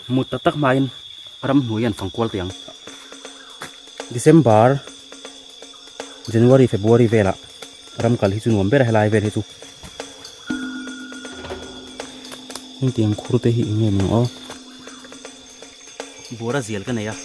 Mut tak tak hmain ramhnuai an fang kual teh ang. December, January, February velah ram kal hi chu nuam ber a helai vel hi chu. Hengtiang khur te hi eng nge ni ang aw. Buara zial ka nei a.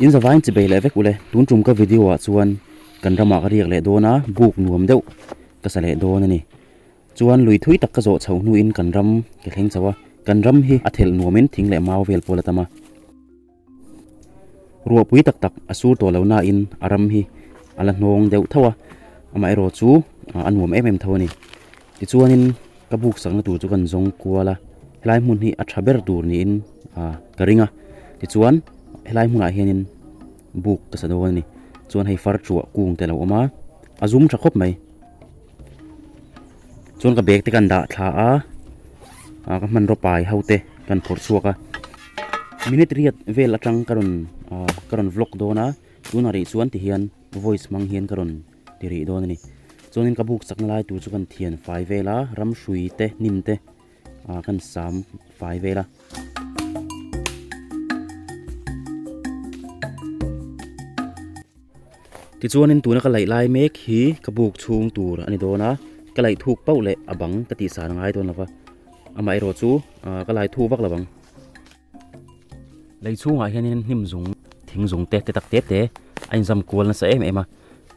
In zavain chi bei leh vek ule tun tum ka video ah chuan kan ramah ka riak leh dawn a buk nuam deuh ka sa leh dawn a ni chuan lui thui tak ka zawh chhoh hnuin kan ram ka thleng chho a kan ram hi a thelh nuamin thing leh mau vel pawh la tam a. Ruahpui tak tak a sur tawh lo nain a ram hi a la hnawng deuh tho a, amaherawh chu a nuam em em tho a ni. Tichuanin ka buk sakna tur chu kan zawng kual a, helai hmun hi a tha ber tur niin ka ring a, tichuan helai hmunah hianin buk ka sa dawn a ni. Chuan hei far thuah kung te a lo awm a, a zum tha khawp mai. Chuan ka bag te kan dah thla a, ka hmanraw pai ho te kan phawrh chhuak a. Minute riat vel atang ka rawn ka rawn vlog dawn a, tunah rih chuan tihian voice hmang hian ka rawn ti rih dawn a ni. Chuanin ka buk chakna lai tur chu kan thian fai vel a, ram hrui te hnim te kan sam fai vel a. Tichuanin tuna ka laih lai mek hi ka buk chhung tur a ni dawn a, ka laih thuk pauh leh a bang ka tih san a ngai dawn lo va, amaherawh chu ka lai thuk vak lo ang. Lei chhungah hianin hnim zung thing zung te te tak te te a inzam kual nasa em em a,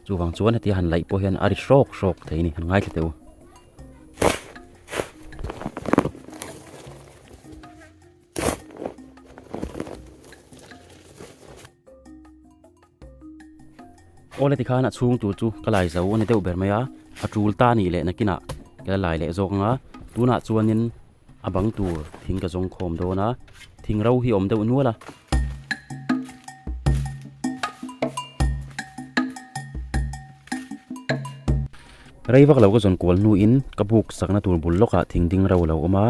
chuvang chuan heti han laih pawh hian a ri hrawk hrawk thei a ni, han ngaithla teh u. Awle tikhan a chhung tur chu ka lai zo a ni deuh ber mai a, a tul ta a nih leh nakinah ka la lai leh zawk ang a, tunah chuanin a bang tur thing ka zawng khawm dawn a, thing ro hi a awm deuh nual a. Rei vak lo ka zawn kual hnuin ka buk sakna tur bul lawkah thing ding ro a lo awm a.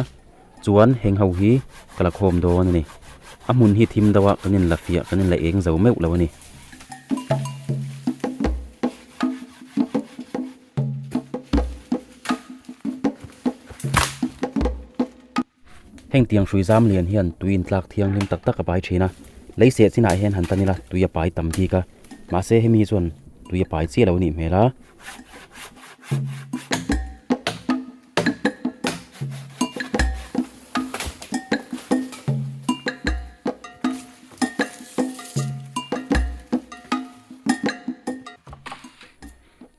Chuan heng ho hi ka la khawm dawn a ni. A hmun hi thim deuh a kan inla fiah kan inla eng zo meuh lo a ni. Heng tiang hrui zam lian hian tui intlak thianghlim tak tak a pai thin a. Lei seh chinah hian han tan ila tui a pai tam bik a. Mahse hemi hi chuan tui a pai chiah lo a nih hmel a.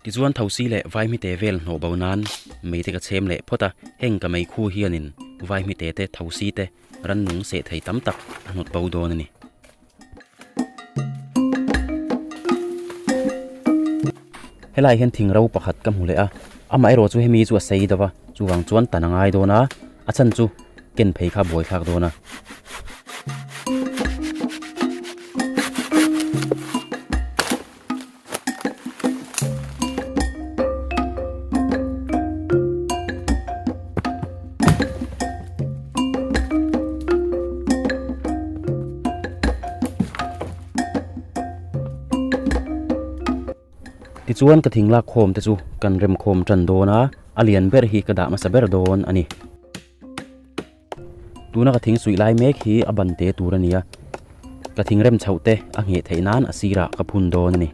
Tichuan thosi leh vaihmite vel hnawh bo nan meite ka chhem leh phawt a, heng ka meikhu hianin vaihmite te thosi te rannung seh thei tam tak a hnawt bo dawn a ni. Helai hian thing ro pakhat ka hmu leh a, amaherawh chu hemi chu a sei deuh a, chuvang chuan tan a ngai dawn a, a chhan chu ken phei kha buai thlak dawn a. Tichuan ka thing lak khawm te chu kan rem khawm tan dawn a, a lian ber hi ka dah hmasa ber dawn a ni. Tuna ka thing suih lai mek hi a ban te tur a ni a, ka thing rem chhoh te a ngheh theih nan a sirah ka phun dawn a ni.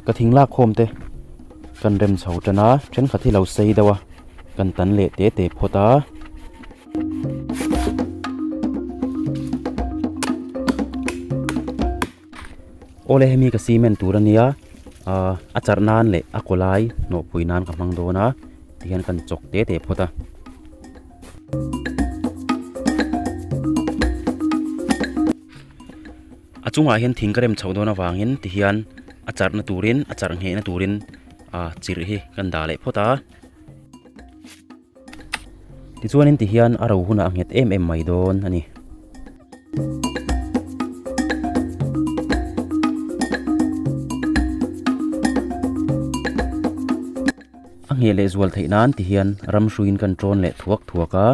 Ka thing lak khawm te kan rem chho tan a, thenkhat hi lo sei deuh a, kan tan leh te te phawt a. Awle hemi ka cement tur ania ah a charh nan leh a kaw lai hnawhpui nan ka hmang dawn a tihian kan chawk te te phawt a. A chungah hian thing ka rem chhoh dawn avangin tihian a charhna turin a charh nghehna turin ah chirh hi kan dah leh phawt a. Tichuanin tihian a ro hunah a nghet em em mai dawn a ni. A ngheh leh zual theih nan tihian ram hruiin kan tawn leh thuak thuak a.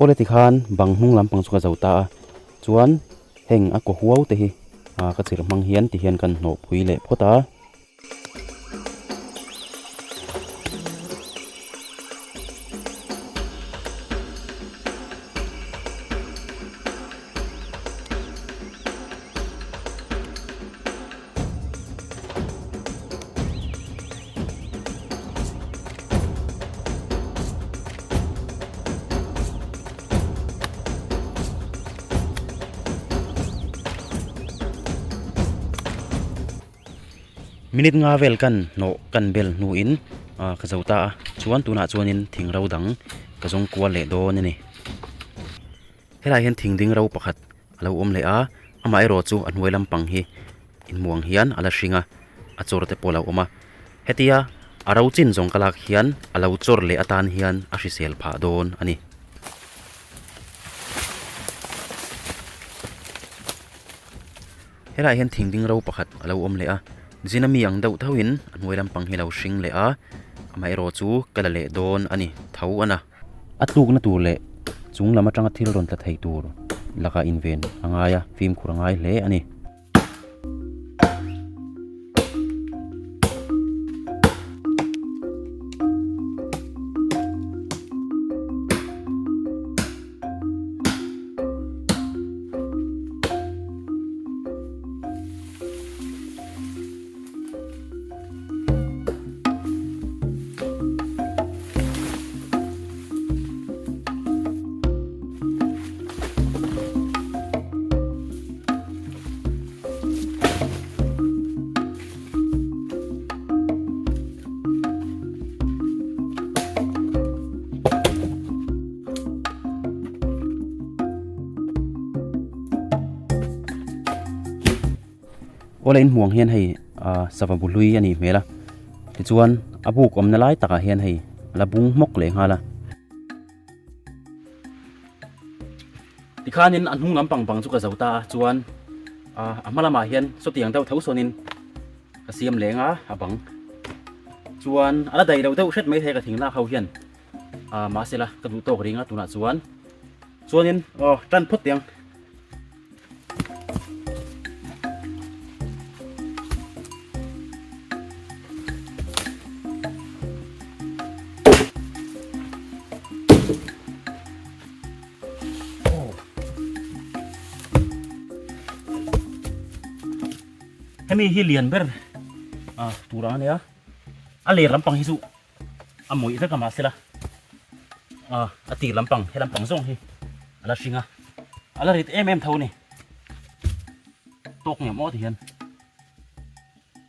Awle tikhan bang hnung lampang chu ka zo ta a chuan heng a kaw huau te hi ah ka chirh hmang hian tihian kan hnawh pui leh phawt a. Minute nga vel kan hnawh kan bel hnuin ah ka zo ta a chuan tunah chuanin thing ro dang ka zawng kual leh dawn a ni helaiah hian thing ding ro pakhat a lo awm leh a amaherawh chu a hnuai lampang hi inhmuh ang hian a la hring a a chawr te pawh a lo awm a hetia a ro chin zawng ka lak hian a lo chawr leh atan hian a hrisel phah dawn a ni. Helaiah hian thing ding ro pakhat a lo awm leh a zin ami ang deuh thauhin a hnuai lampang hi a lo hring leh a amaherawh chu ka la leh dawn a ni tho a na. A tlukna tur leh chung lam atanga thil rawn tla thei tur lakah inven a ngai a, fimkhur a ngai hle a ni. Awle inhmuh ang hian hei ah sava bu hlui a nih hmel a tichuan a buk awmna lai takah hian hei a la bung hmawk leh nghal a. Tikhanin a hnung lampang bang chu ka zo ta a chuan ah a hma lamah hian sawtiang deuh tho sawnin ka siam leng a a bang chuan a la daih loh deuh hret mai thei ka thing lak ho hian ah mahse la ka duh tawk ring a tunah chuan chuanin aw tan phawt teh ang. Hemi hi lian ber ah tur ang a nia a ler lampang hi chu a mawih vek a mahsela ah a tir lampang he lampang zawng hi a la hring a a la rit em em tho a ni tawk ngem aw ti hian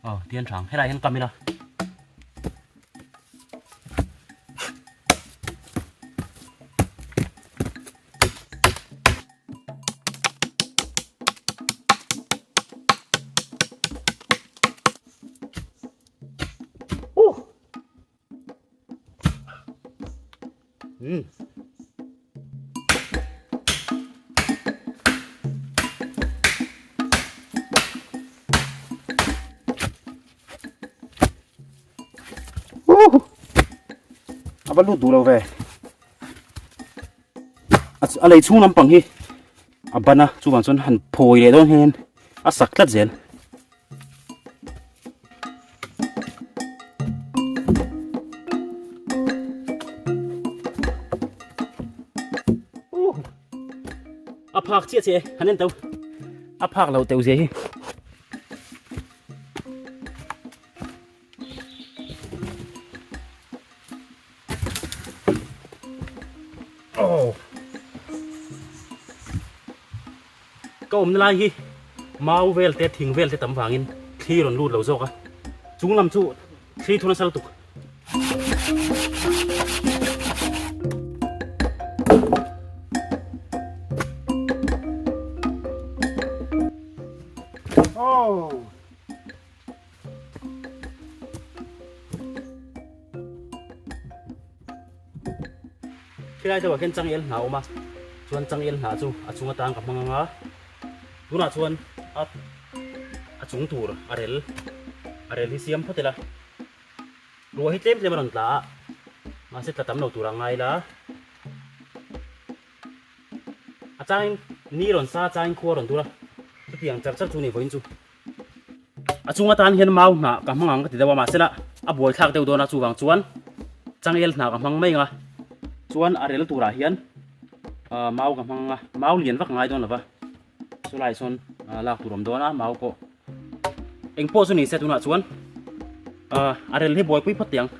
aw tian thang helaiah hian kam ila. A va lut duh lo ve a lei chhung lampang hi. a ban a chuvang chuan han phawi leh dawn hian a sak tlat zel. A phak chiah chiah e han en teuh a phak loh teuh zia hi. Oh. Ka awmna lai hi mau vel te thing vel te tam vangin thli rawn lut lo zawk a, chung lam chu thli thu nasa lutuk. Oh. Khilai deuhah khian changel hna a awm a, chuan changel hna chu a chung atang ka hmang ang a, tunah chuan a a chung tur a rel a rel hi siam phawt ila, ruah hi tlem tlem a rawn tla a, mahse tla tam lo tur a ngai la. A changin ni rawn sa, a changin khua rawn dur a, chutiang char char chu ni vawiin chu. A chung atan hian mau hnah ka hmang ang ka ti deuh a, mahsela a buaithlak deuh dawn a, chuvang chuan changel hnah ka hmang mai ang a, chuan a rel turah hian mau ka hmang ang a, mau lian vak ngai dawn lo va, chulai sawn lak tur awm dawn a mau pawh eng pawh chu ni se tunah chuan a rel hi buaipui phawt teh ang.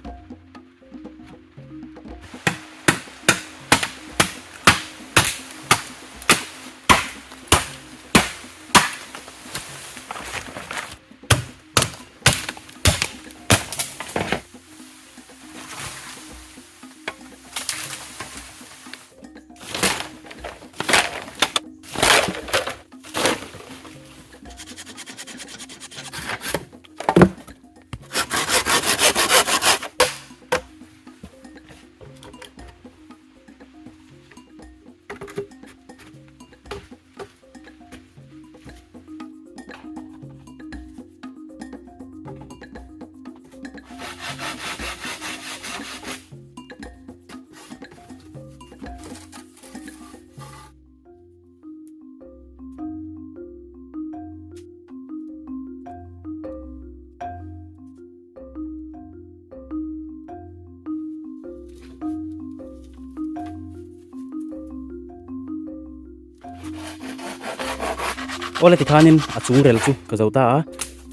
Awle tikhanin a chung rel chu ka zo ta a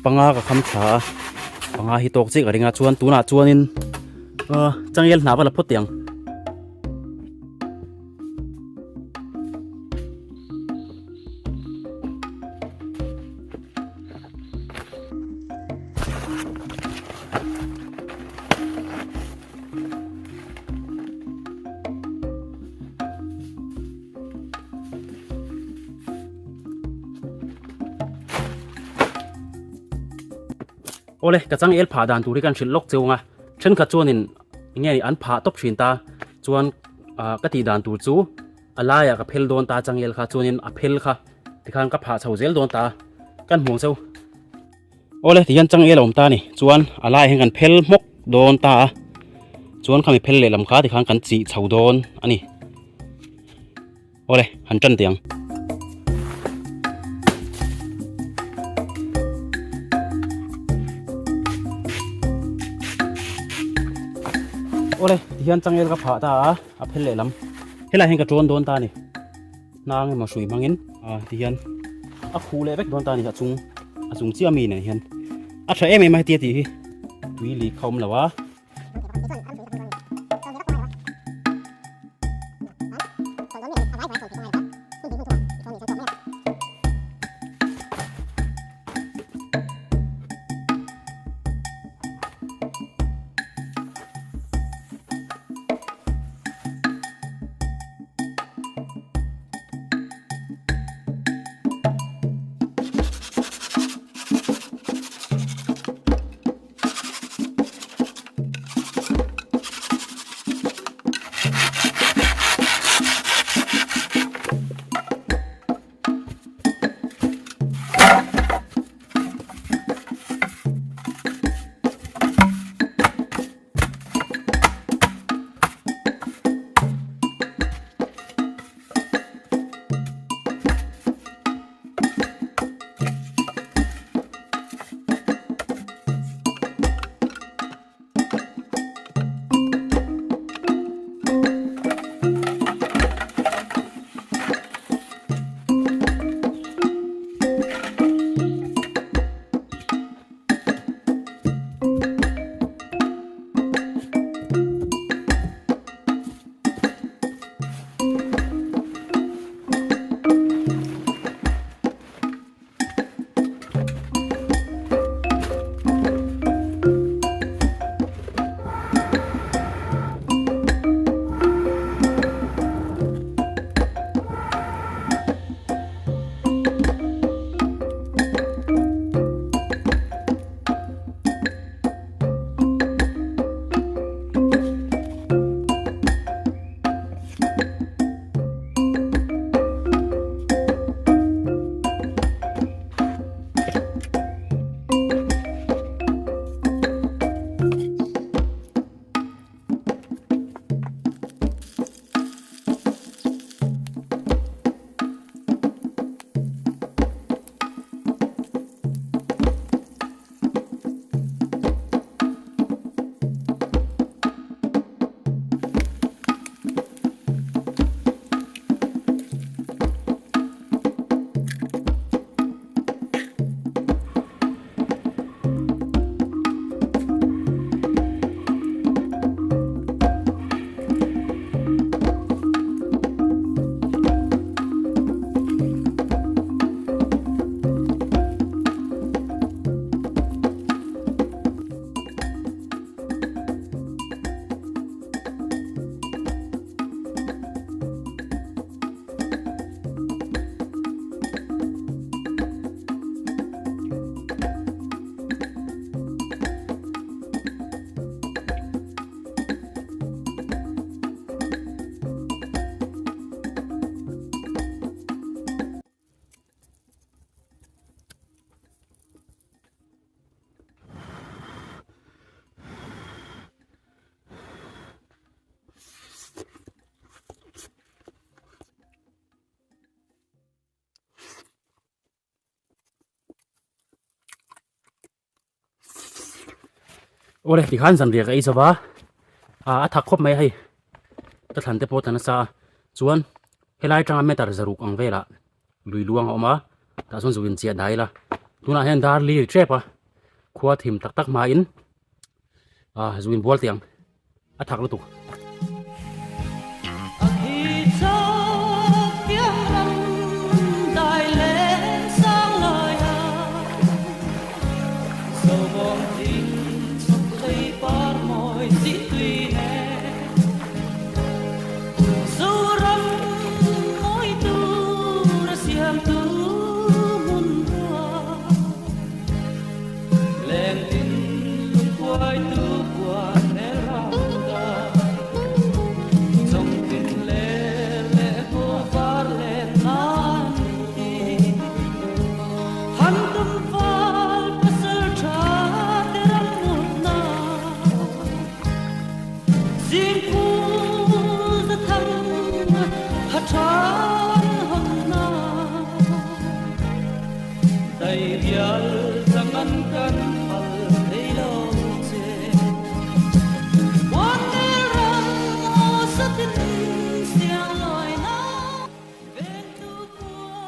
panga ka kham thla a panga hi tawk chiah ka ring a chuan tunah chuanin ah changel hna va la phawt teh ang. Awle, ka changel phah dan tur hi kan hrilh lawk cheu ang a, thenkhat chuanin enge an phah tawp thin ta chuan ah ka tih dan tur chu A laiah ka phel dawn ta changel kha chuanin a phel kha tikhan ka phah chho zel dawn ta kan hmuh ang cheu. Awle tihian changel a awm ta a ni chuan a laiah hian kan phel hmawk dawn ta a chuan khami phel lehlam kha tikhan kan chih chho dawn a ni. Awle han tan teh ang. Awle tihian changel ka phah ta a. A phel lehlam helai hian ka tawn dawn ta a ni hnang emaw hrui hmangin ah tihian a khuh leh vek dawn ta a ni a chung a chung chiah mi nen hian a tha em em a hetia tih hi tui li kha awm lo a. Awle tikhan zanriah ka ei zo va, a thak khawp mai a hei ka thlan te pawh tla nasa a, chuan helai atanga meter zaruk ang velah lui luang a awm a, tah chuan zu inchiah dai ila tunah hian dar li ri tep a, khua thim tak tak hmain zu inbual teh ang. A thak lutuk.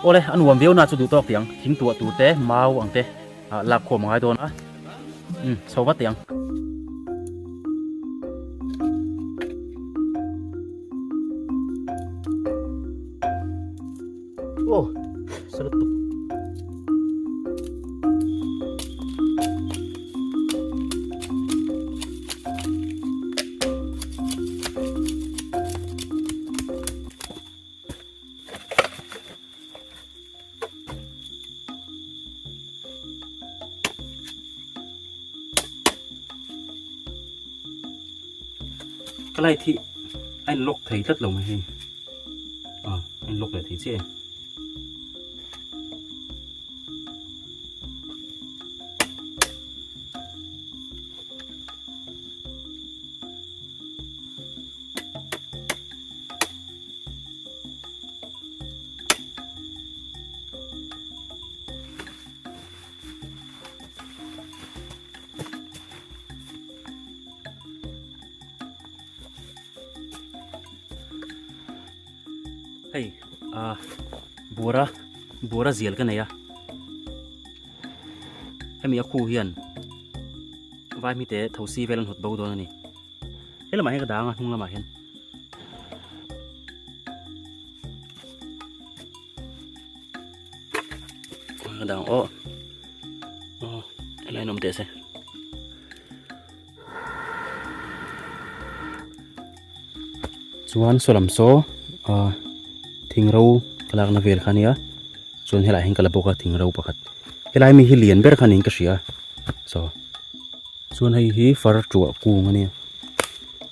Awle a nuam viau na chu duh tawk tiang thing tuah tur te mau ang te lak khawm a ngai dawn a umm chho vat tiang. Oh, salut tuk. Ka light hi a in lock thei tlat lo mai hei. A in lock leh thei chiah e. Hei ah buara buara zial ka nei a hemi a khu hian vai hmite thosi vel an hawt bo dawn a ni he lamah hian ka dang a hnung lamah hian. Ka dang aw aw helai an awm teh se. Chuan saw lam saw ah thing ro ka lakna vel kha ania chuan helaiah hian ka la bawk a thing ro pakhat helai mi hi lian ber kha niin ka hria saw chuan hei hi far tuah kung ania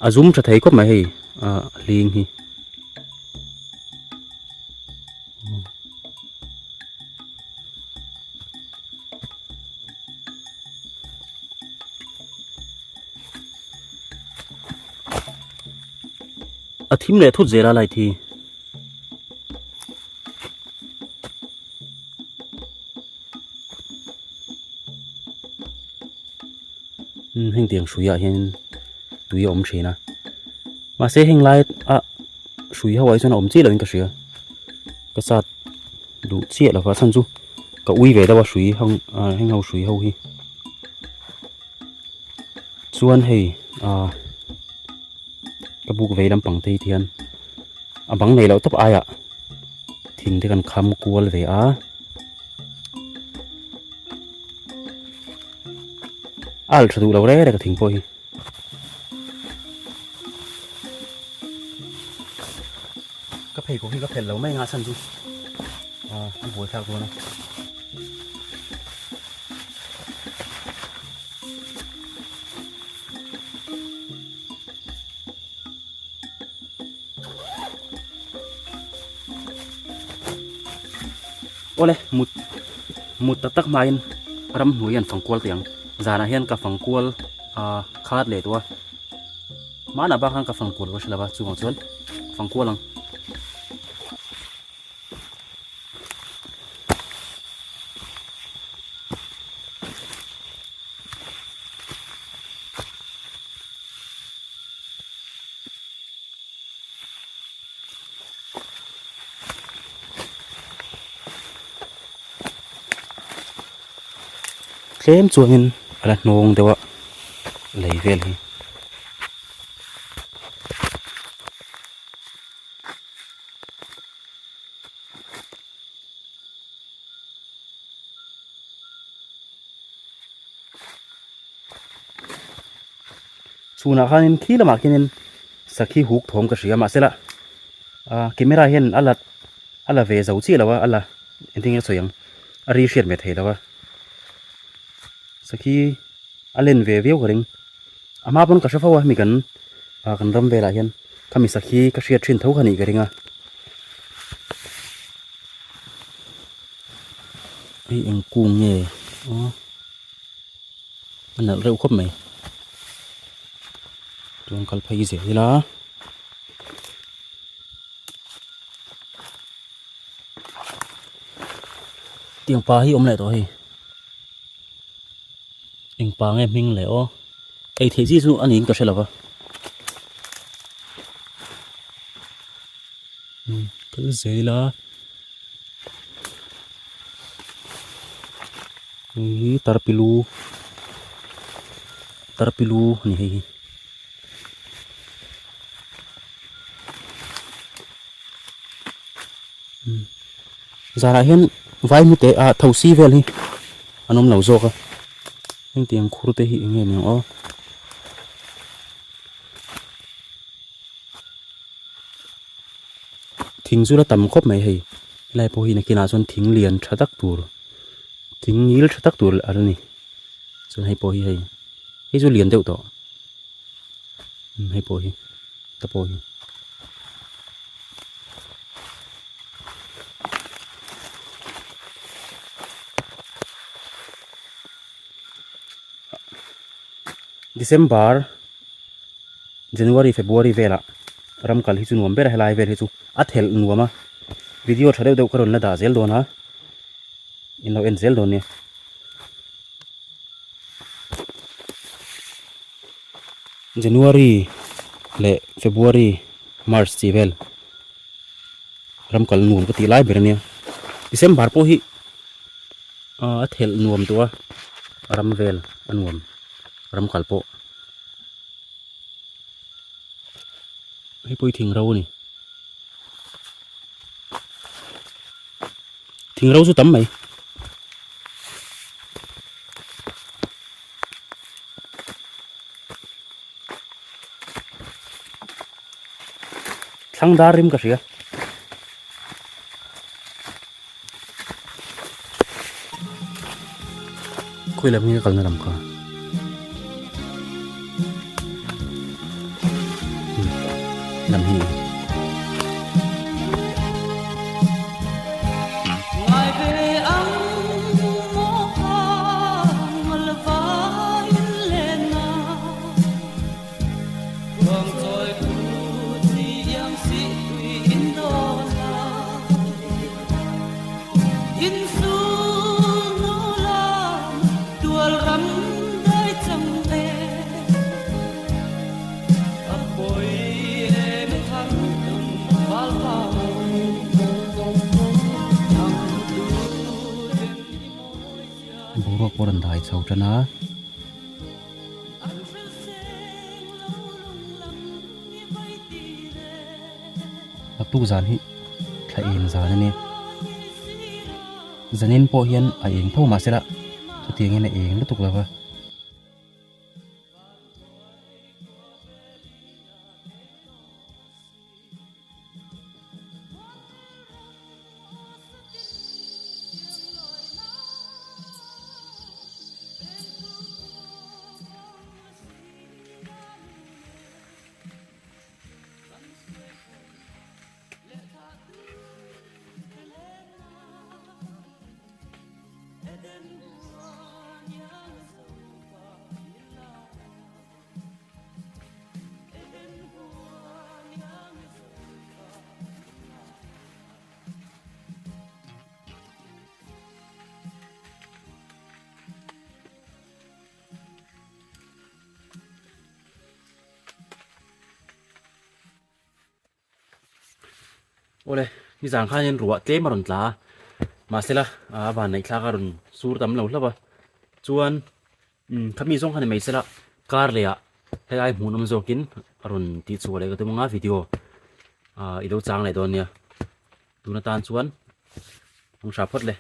a zum tha thei khawp mai hei ah hling hi. A thim leh thut zel a light hi. Heng tiang hrui ah hian tui a awm thin a mahse heng lai ah hrui ho ah hi chuan a awm chiah lo in ka hria ka sat duh chiah lo va chhan chu ka ui ve deuh a hrui hang ah heng ho hrui ho hi chuan hei ah ka buk vei lampang te hi ti hian a bang nei loh tawp aiah thing te kan kham kual ve a. A alh tha duh lo reng reng a thing pawh hi. Ka pheikhawk hi ka phelh lo mai anga chhan chu a buai thlak dawn a. Awle mut mut tak tak hmain ramhnuai an fang kual teh ang zanah hian ka fang kual ah khat leh tawh a hmanah bak khan ka fang kual ka hre lo va chuvang chuan fang kual ang. Tlem chuanin a la hnawng deuh a lei vel hi. Chhunah khanin khi lamah khianin sakhi huk thawm ka hria mahsela ah camera hian a la a la ve zo chiah lo a a la engtin nge a sawi ang a ri hriat mai thei lo a sakhi a len ve viau ka ring a hma pawn ka hre fo a hemi kan ah kan ram velah hian khami sakhi ka hriat thin tho kha nih ka ring a hei eng kung nge aw. A nalh reuh khawp mai chuan kal phei zel ila tiang pa hi awm leh tawh hei eng pa nge hming leh aw ei theih chi chu a niin ka hre lo va kal zel ila. Hei hi tarpilu tarpilu a ni hei hi zanah hian vai hnute ah thosi vel hi an awm lo zawk a hengtiang khur te hi eng nge niang aw. Thing chu la tam khawp mai hei helai pawh hi nakinah chuan thing lian tha tak tur thing ngil tha tak tur a la ni chuan hei pawh hi hei hei chu lian deuh tawh hei pawh hi ta pawh hi. December. January February velah ram kal hi chu nuam ber a helai vel hi chu a thelh nuam a video tha deuh deuh ka rawn la dah zel dawn a in lo en zel dawn nia. January leh February March tih vel ram kal nuam ka tih lai ber ania December pawh hi a thelh nuam tawh a ram vel a nuam ram kal pawh. Hei pawh hi thing ro a ni thing ro chu tam mai thlang dar rim ka hria. Khawi lam nge kalna lam kha lam hi Boruak pawh a rawn dai chho tan a. Naktuk zan hi thla eng zan a ni. Zanin pawh hian a eng tho mahse la chutiangin a eng lutuk lo va. Awle nizan khanin ruah tlem a rawn tla a mahsela a van neih thlak a rawn sur tam lo hlauh a. Chuan umm khami zawng kha ni mai sela kar leh ah helai hmuhnawm zawkin a rawn tih chhuah leh ka tum anga video ah i lo chang leh dawn nia. Tun atan chuan hmang hra phawt le.